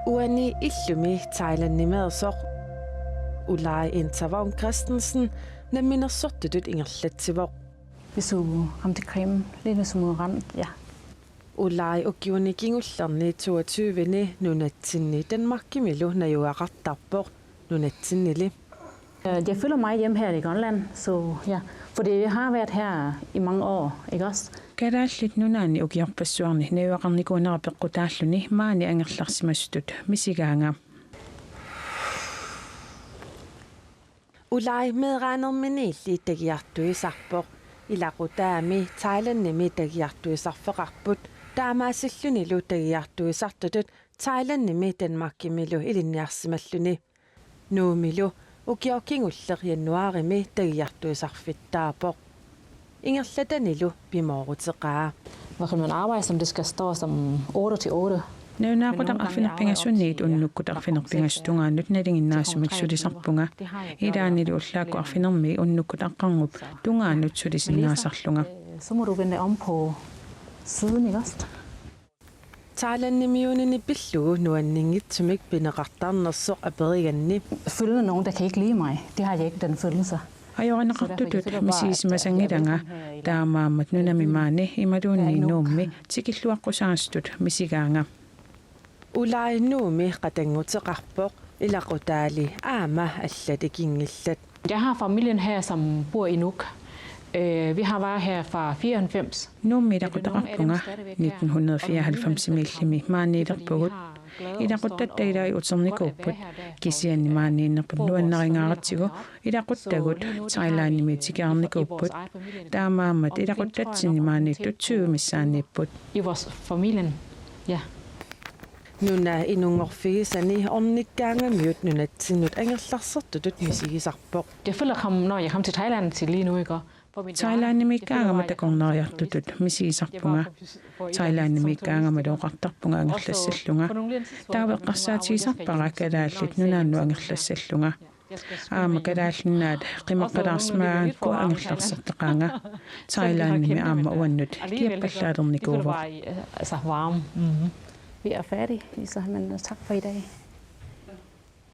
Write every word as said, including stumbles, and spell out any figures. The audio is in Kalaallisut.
Uani illumi Thailandimeersoq Ulai Intervang Christensen namminersortutut ingerlatsivoq. Vi så ham til cremen, lidt som en rand, ja. Ulai ukiuni kingullerni toogtyveni nunatsinni Danmarkimilu najugaqartarpoq nunatsinnili. Øh, Jeg føler meget hjemme her i Grønland, så ja. Fordi jeg har været her i mange år, ikke også? Kalaallit Nunaanni ukiorpassuarni najugaqarnikuunera peqqutaalluni maani angerlarsimasutut misigaanga. Ulai meeraanerminiilli tagiartuisarpoq. Ilaqutaami Thailandimi tagiartuisarfeqarput, taamaasillunilu tagiartuisartutut Thailandimi Danmarkimilu ilinniarsimalluni. Nuummilu ukioq kingulleq januaarimi tagiartuisarfittaarpoq. Ingerlatanilu pimooruteqaa. Hvad kan man arbejde, som det skal stå som otte til otte? Nalunaaqutaq arfineq-pingasunniit unnukkut arfineq-pingasut tungaannut nalinginnaasumik sulisarpunga. Ilaannilu ullaakkut arfinermi unnukkut aqqarngup tungaannut sulisinnaasarlunga. Så må du vende om på siden, ikke også? Thailandimiuunini pillugu nuanninngitsumik pineqartarnersoq aperiganni. Følge nogen, der kan ikke lide mig. Det har jeg ikke, den følelse. Ajorineqartutut misigisimasanngilanga, taamaammat nunami maani imaluunniit Nuummi tikilluaqqusaasutut misigaanga. Ulai Nuummi qatannguteqarpoq, ilaqutaali aamma allatikinngillat. Jeg har familien her, som bor i Nuuk. Øh, vi har været her fra fireoghalvfems. Nuummi ilaqutaqarpunga, nitten hundrede fireoghalvfemsimiillimi maaniilerpugut. Ilaquttatta ilai uternikuupput, kisianni maaniinnerput nuannarigaaratsigu ilaquttagut Thailandimi tikiarnikuupput. Taamaammat ilaquttatsinni maaniittut tyve missaanniipput. I vores familien, ja. Nuna inunngorfigisani ornikkaangamiut nunatsinnut angerlarsertutut misigisarpoq. Jeg føler, kom, når jeg kom til Thailand til lige nu, ikke? Thailandimiikkaangama takornariartutut misigisarpunga. Thailandimiikkaangamalu oqartarpunga angerlassallunga. Taava eqqarsaatigisarpara Kalaallit Nunaannut angerlassallunga. Aamma Kalaallit Nunaat qimaqqalaarsimaagakku angerlarsertaqaanga. Thailandimi aamma uannut kiappallaalernikuuvoq. Altså varme. Mm. Vi er færdige, Lisa, men tak for i dag.